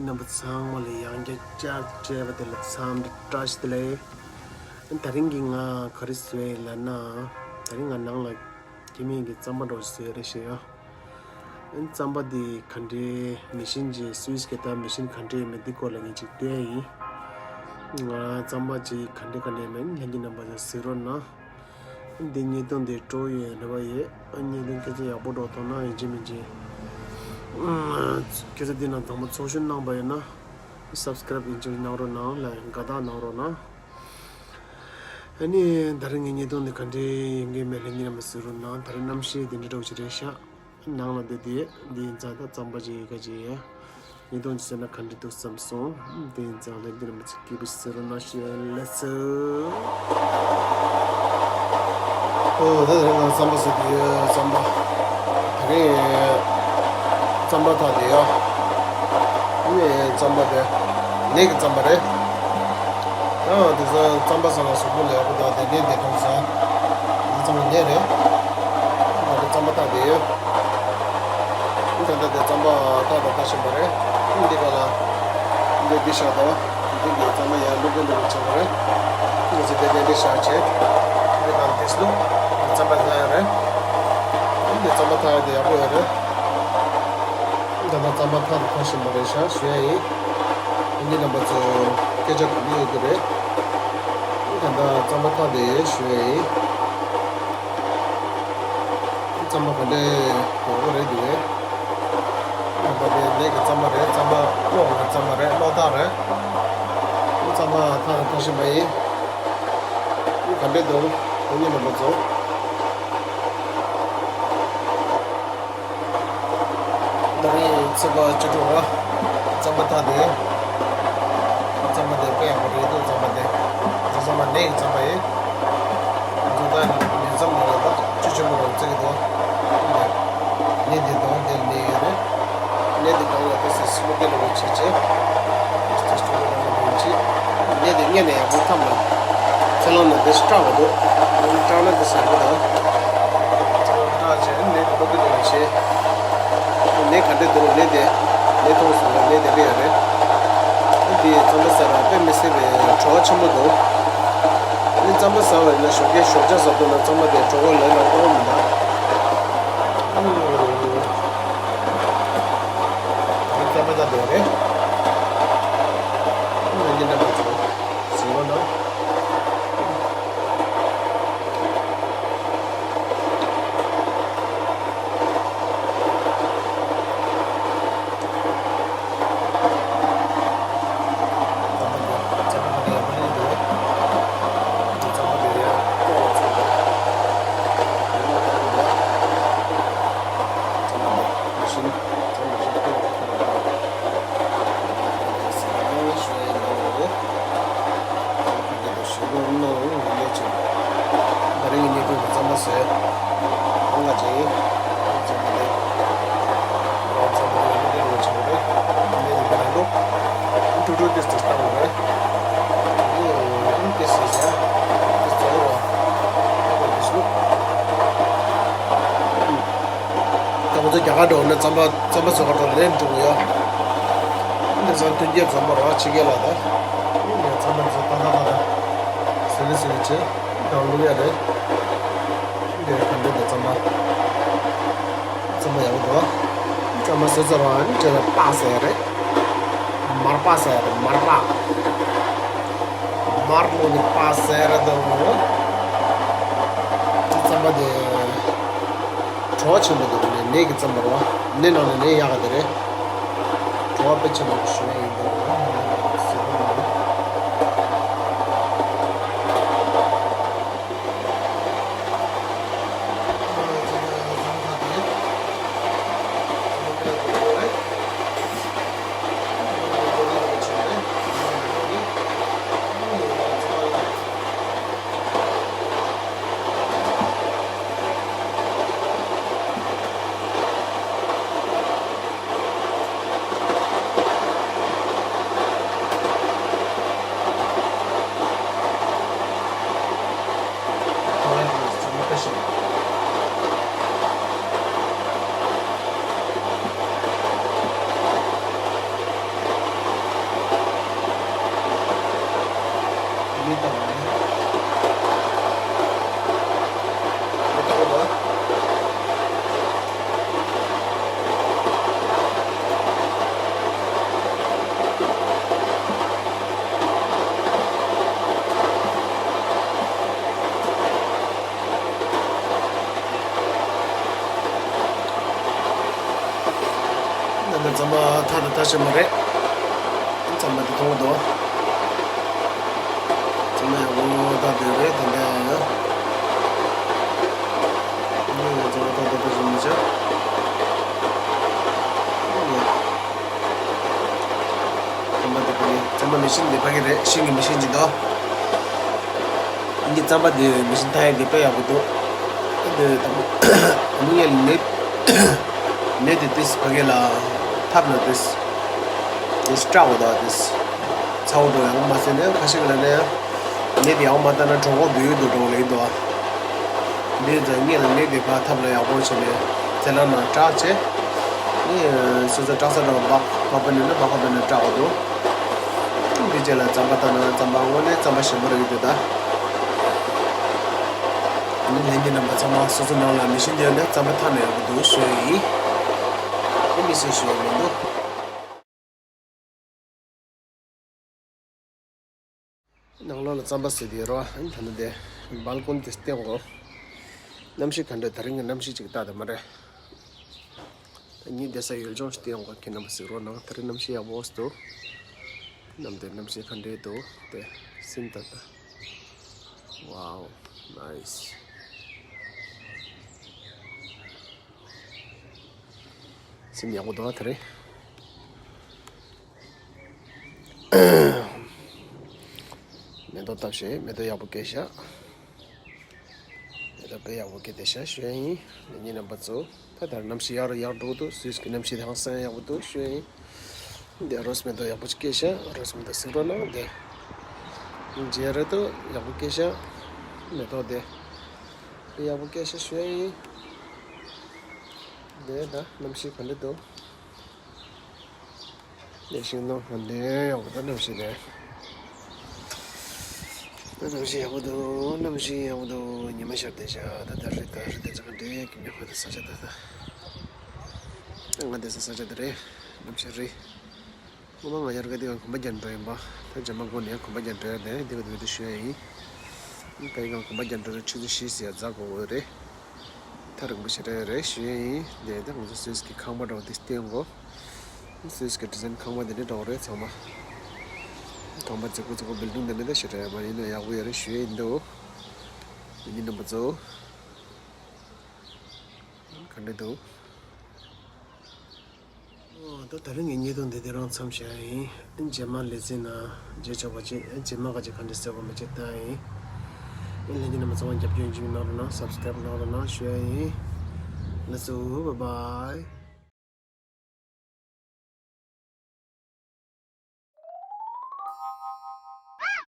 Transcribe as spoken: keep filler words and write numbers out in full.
རྣམ་པ་ཚང་མ་ལ་ཡང་བསྐྱར་བཅར་བྱས་པ་དེ་ལ་འཚམས་འདྲི་བཀྲ་ཤིས་བདེ་ལེགས། ད་རིང་གི་ང་ག་རེ་བཟོས་ཡིན་ལབ་ན། ད་རིང་ང་ནང་ལ་སྐྱེ་དམན་གྱི་རྩམ་པ་འདྲ་བོ་ཞིག་བཟོས་རེད་ཤག་ཡ། རྩམ་པ་འདི་ག་འདྲའི་མེ་ཤིན་ཅིག་སུད་སི་གི་ད་མེ་ཤིན་ག་འདྲའི་མེད་འདི་སྐོར་ལ་ངས་ཅིག་བལྟས་ཡིན། ང་རྩམ་པ་ཅིག་ག་འདྲ་ག་འདྲ་མེད་ལྷན་རྒྱས་རྣམ་པ་ཚོ་གཟིགས་རོགས་གནང་། འདི་བརྙན་ཐུང་འདི་སྤྲོ་ཡོད་རེ་བ་ཡོད། ཨ་བརྙན་ཐུང་སྐད་ཆ་ཡག་པོ་འགྲོ་ཐུབ་ན་ཡིན་གཅིག་མིན་གཅིག་ཁྱེད་ཚོ་འདི་ནང་དང་པོ་ཚོགས་ཞུགས་གནང་པ་ཡིན་ན་སབ་སི་ཀ་རབ་ཡིན་གཅིག་གནང་རོགས་གནང་ལ་དགའ་རྟགས་གནང་རོགས་གནང་། ཨ་ནི་ད་རིང་གི་བརྙན་ཐུང་འདི་ག་འདྲའི་ཡིན་གྱི་མེད་ལ་ཉིན་རེ་མ་གཟིགས་རོགས་གནང་། ད་རིང་གནམ་གཤིས་འདི་འདྲ་འདྲ་བོ་ཞིག་རེད་ཤག་ནང་ལ་བསྡད་དེ་འདི་ཡིན་ཙང་ད་རྩམ་པ་ཅིག་ག་ཅིག་ཡ། ཉིས་སྟོང་བཅུ་ཟེར་ན་ག་འདྲ་འདུག་བསམ་སོང་། དེ་ཡིན་ཙང་ལེགས་འདི་ནི་མི་ཚེ་སྐྱིད་པོ་ཟེར་རོ་ན་ཞེས་ལེ་ཚོ། ཨོ་ད་དེ་རིང་ང་རྩམ་པ་ཟ་གི་ཡོད། རྩམ་པ་དེ་རིང་རྩམ་པ་ཐག་དེ་ཡ། ནས་རྩམ་པ་དེ་ནས་ཀྱི་རྩམ་པ་རེད། ཡང་དེ་ཚོ་རྩམ་པ་ཟ་ན་གཟུགས་པོ་ལ་ཡག་པོ་དང་དེ་ནས་དེ་དུང་ཟ། དེ་ཚོ་ནས་རེད། ང་ཚོ་རྩམ་པ་ཐག་དེ་ཡོད། ད་ལྟ་དེ་རྩམ་པ་ཐག་དང་ཐག་བཞིན་པ་རེད། འདི་ག་ལ། འདི་འདི་ཤ་དང་། འདི་གི་རྩམ་པ་ཡར་བླུག་གི་འདུག་བྱེད་པ་རེད། ང་ཚོ་དེ་དེ་འདི་ཤ་བྱེད། འདི་ག་ལ་འདི་བླུག་རྩམ་པ་ཟ་ཡ་རེད། འདི་རྩམ་པ་ཐག་དེ་ཡག་པོ་ཡོད་རེད། ད་ལྟ་རྩམ་པ་ཐག་དང་ཐག་བཞིན་པ་རེད་ཤག་ཞུ་ཡ་ཡིན། འདི་རྣམ་པ་ཚོ་སྐད་ཆ་གོ་གི་ཡོད་ཀྱི་རེད། ད་ལྟ་རྩམ་པ་ཐག་དེ་ཞུ་ཡ་ཡིན། རྩམ་པ་ག་འདྲས་ཡོད་རེད་འདུག་གས། རྣམ་པ་དེ་ནས་ཀྱི་རྩམ་པ་རེད། རྩམ་པ་གློག་གི་རྩམ་པ་རེད། གློག་ཐག་རེད། རྩམ་པ་ཐག་ཐག་བཞིན་པ་ཡིན། ག་འདྲས་འདུག་ཁོང་གཉིས་རྣམ་པ་ཚོ། ད་རིང་ཚེས་པ་བཅུ་དྲུག་ར། རྩམ་པ་ཐག་དེ། རྩམ་པ་དེ་དཔེ་ཡག་པོ་རེད་འདུག་རྩམ་པ་དེ། རྩམ་པ་ནས་ཀྱི་རྩམ་པ་ཡིན། ང་ཚོ་ད་ནས་རྩམ་ནས་ལ་ད་ཆུ་ཆེན་པོ་རུ་བརྩི་གི་འདུག་ནས་དེ་དང་དེ་ནས་ཡོད་རེད། ནས་དེ་གང་ལ་དེ་སེ་སི་ལོ་ཀེ་ལོ་བྱེད་ཆེད། དེ་སྟོན་གོ་རང་ལ་བྱེད། ནས་དེ་ངས་ནས་ཡག་པོ་ཐམ་ལ། ཚེ་ལོ་ན་དེ་སྐྲག་གི་འདུག་སྐྲག་ན་དེ་ཟ་གི་འདུག་ཚེ་ལོ་སྐྲག་བྱས་ནས་དེ་ལོ་ཀེ་ལོ་བྱེད། ནས་ག་འདྲ་འདུག་ནས་དེ། ནས་མཐོང་སོང་ལ་ནས་དེ་འདྲ་ཡོད་རེད། དེ་རྩམ་པ་ཟ་ར་དཔེ་མི་སྲིད་པའི་བྲོ་བ་ཆེན་པོ་འདུག་ནི་རྩམ་པ་ཟ་བ་ཡིན་ན་ཞོགས་ཀས་ཞོགས་ཇ་ཟ་དུས་ན་རྩམ་པ་དེ་བྲོ་བ་ལས་ལ་གཏོང་མི་འདུག་ཨང་། རྩམ་པ་ད་དེ་རེད། ཨང་། འདི་འདྲ་མ་བྱུང་། ཟིན་པ་ན། ད་རིང་གི་གནས་སྟངས་དེ་རྩམ་པ་ཟས། ཨང་ག་ཅིག་རྩམ་པ་ལས། རང་རྩམ་པ་ལས་མི་འདྲ་བ་ཆགས་པ་རེད། གནས་དེ་ག་རང་འགྲོ། ཀྲུག་ཀྲུག་དེ་ཚོ་བཏང་བ་རེད། ཨང་དེ་ཟས་ཟ། དེ་ཚོ་རོ། ཨང་དེ་ཚོ། ད་ང་ཚོ་རྒྱ་གར་འགྲོ་ན་རྩམ་པ་རྩམ་པ་ཟ་ག་འགྲོ་ལེན་འགྲོ་གི་ཡོད། འདི་ཚང་མཐུན་རྐྱེན་འཛོམས་པ་རོགས་བྱེད་མཁན་ལ་ད། ངས་རྩམ་པ་འདི་ཚོ་ཏག་ཏག་ཏག་ཏག་ཟེར་གི་ཟེར་གི་བྱས་དང་བླུག་ཡ་རེད། འདི་རེད་ག་འདི་འདི་རྩམ་པ། རྩམ་པ་ཡག་པོ་འདུག་རྩམ་པ་ཟེར་ཚར་བ་ནི་དེ་ལ་པགས་ཟེར་ཡ་རེད། མར་པགས་ཟེར་ཡ་རེད་མར་པགས། མར་བླུགས་ནས་པགས་ཟེར་ཡ་རེད་འདུག་རྩམ་པ་དེ། བྲོ་བ་ཆེན་པོ་འདུག་ནས་ནས་ཀྱི་རྩམ་པ་རོ། ནས་ནང་ནས་ནས་ཡག་ག་དེ་རེད། བྲོ་བ་དཔེ་ཆེན་པོ་ཞུ་ཡ་ཡིན་འདུག་ཟེར་གི་འདུག་མི་དང་། མི་དང་། ད་ལྟ་རྩམ་པ་ཐག་ད་ཐག་ཆད་མ་རེད། རྩམ་པ་འདི་མཐོང་གི་འདུག། རྩམ་པ་ཡག་པོ་ཐག་འདུག་རེད་ད་ལྟ། ངས་རྩམ་པ་ཐག་ད་ཐག་ཆད་མ་བྱས། རྩམ་པ་འདི་ཕ་གི་རྩམ་པ་མི་ཤིན་འདི་ཕ་གི་རེད། ཤིང་གི་མི་ཤིན་ཅིག་འདུག། འདི་རྩམ་པ་འདི་མི་ཤིན་ཐག་ཡག་འདི་དཔེ་ཡག་པོ་འདུག། འདི་ད་མི་ངན་ནད་ནད་འདི་ཏིས་ཕ་གི་ལ་ཐབ་ན་ཏིས་ཏིས་སྐྲག་འོ་ད་ཏིས་ཚ་བོ་འགྲོ་ཡང་མ་ཟེར་ནས་ཁ་ཤས་ལ་ནས་ནད་འདི་ཡང་མ་ལྟ་ན་གྲོད་ཁོག་འདུག་ཡོད་འདུག་འགྲོ་ལེ་འདུག། འདི་ཚོ་ངེད་ལ་ནད་འདི་ཕར་ཐབ་ལ་ཡག་པོ་བྱས་ནས་ཚེ་ལ་ནང་སྐྲག་བྱས། ནི་སོ་སོ་སྐྲག་ས་འགྲོ་བ་འབག་འབག་པ་ནི་ན་འབག་པ་ནི་ན་སྐྲག་འོ་འདུག། འདི་རྗེས་ལ་རྩམ་པ་ལྟ་ན་རྩམ་པ་དངོས་གནས་རྩམ་པ་ཞིམ་པོ་རེད་འདུག་ད། ནི་ལྷན་རྒྱས་རྣམ་པ་ཚང་མ་སོ་སོ་ནང་ལ་མི་ཤིན་ཡོད་ན་རྩམ་པ་ཐག་ན་ཡག་པོ་འདུག་ཞུ་ཡི་ཡིན། ཨེ་མི་སེ་ཞུ་ཡི་མི་འདུག། ནང་ལོགས་ལ་རྩམ་པ་ཟེར་དེ་རོ། ཨ་ནི་ད་ནི་དེ་སྦལ་ཀོན་དེ་སྟེང་གོ། གནམ་གཤིས་ག་འདྲ་ད་རིང་གི་གནམ་གཤིས་ཅིག་ལྟ་དེ་མ་རེད། ད་ཉིན་བསྡད་ས་ཡུལ་ལྗོངས་ཤིག་སྟེང་གོ་ཁྱེད་རྣམ་པ་གཟིགས་རོགས་གནང་། ད་རིང་གནམ་གཤིས་ཡག་པོ་འདུག། གནམ་དེ་གནམ་གཤིས་ག་འདྲས་འདུག་དེ་སིན་ད་ད། Wow, nice. སེམས་ཡག་པོ་འདུག་ཨ་དེ་རིང་། མེ་ཏོག་བཏབ་ཤེས་མེ་ཏོག་ཡག་པོ་སྐྱེས་ཤག། མེ་ཏོག་དཔེ་ཡག་པོ་སྐྱེས་བསྡད་ཤག་ཞུ་ཡ་ཡིན། ལས་ཉིན་རྣམ་པ་ཚོ་ད་ལྟ་གནམ་གཤིས་ཡག་རུ་ཡག་འགྲོ་གི་འདུག། སུད་སི་གི་གནམ་གཤིས་དེ་ཧང་སང་ཡག་པོ་འདུག་ཞུ་ཡ་ཡིན། འདི་རོས་མེ་ཏོག་ཡག་པོ་སྐྱེས་ཤག། རོས་མེ་ཏོག་གཟིགས་རོགས་གནང་། འདི་མཇལ་རེ་ཏོ་ཡག་པོ་སྐྱེས་ཤག། མེ་ཏོག་དེ་དཔེ་ཡག་པོ་སྐྱེས་ཤག་ཞུ་ཡ་ཡིན། འདི་ད་གནམ་གཤིས་ག་འདྲ་འདུག། ལས་ཤིང་ནང་ཧ་ལས་ཡག་པོ་ད་གནམ་གཤིས་རེད། ད་གནམ་གཤིས་ཡག་པོ་འདུག། གནམ་གཤིས་ཡག་པོ་འདུག། ཉི་མ་ཤར་བསྡད་ཤག། ད་ད་རེད་ད་རེད་ད་ཅག་འདྲེ་གི་ཉི་མ་ད་ས་ཆ་ད་ད། ད་ང་བསྡད་ས་ས་ཆ་ད་རེད། གནམ་གཤིས་རེད། སྔོན་མ་ང་ཡར་ག་དེ་ག་གོམ་པ་རྒྱག་འགྲོ་ཡིན་པ། ད་རྗེས་མ་འགོ་ནས་གོམ་པ་རྒྱག་འགྲོ་ཡ་དེ་འདི་ག་དེ་ག་དེ་ཞུ་ཡ་ཡིན། ད་ཡིན་ག་གོམ་པ་རྒྱག་འགྲོ་རེད། ཆུ་ཚོད་བཞི་ཟེར་ཡ་རྫ་གོ་གོ་རེད། ཐག་རིང་པོ་ཞེ་དྲག་ཡོད་རེད་ཞུ་ཡས་ཡིན། དེ་ད་ང་ཚོ་སུད་སི་གི་ཁང་པ་འདྲ་བོ་དེ་བསྟན་གོ། སུད་སི་གི་ཌི་ཛའིན་ཁང་པ་དེ་འདྲ་འདྲ་བོ་རེད་ཚང་མ། ཁང་པ་རྫིག་པོ་རྫིག་པོ་བིལ་ཌིང་དེ་འདྲ་ད་ཞེ་དྲག་ཡོད་མ་ཡིན་ན་ཡག་པོ་ཡོད་རེད་ཞུ་ཡས་ཡིན་འདུག། ཡིན་ནི་རྣམ་པ་ཚོ། ག་འདྲ་འདུག། ཨོ་ད་ད་རིང་གི་བརྙན་ཐུང་འདི་དེ་རང་མཚམས་བཞག་ཡིན། རྗེས་མ་ལེ་ཚན་ན་མཇལ་ཆོག་པ་ཅིག། རྗེས་མ་ག་ཅིག་ག་འདྲ་ཟེར་བ་མི་ཅིག་ལྟ་ཡིན། ཨེ་ལྷན་རྒྱས་རྣམ་པ་ཚང་མ་རྒྱབ་སྐྱོར་ཡིན་གཅིག་གནང་རོགས་གནང་། སབ་སི་ཀ་རེབ་གནང་རོགས་གནང་ཞུ་ཡ་ཡིན། ལགས་སོ། བཱའི་བཱའི།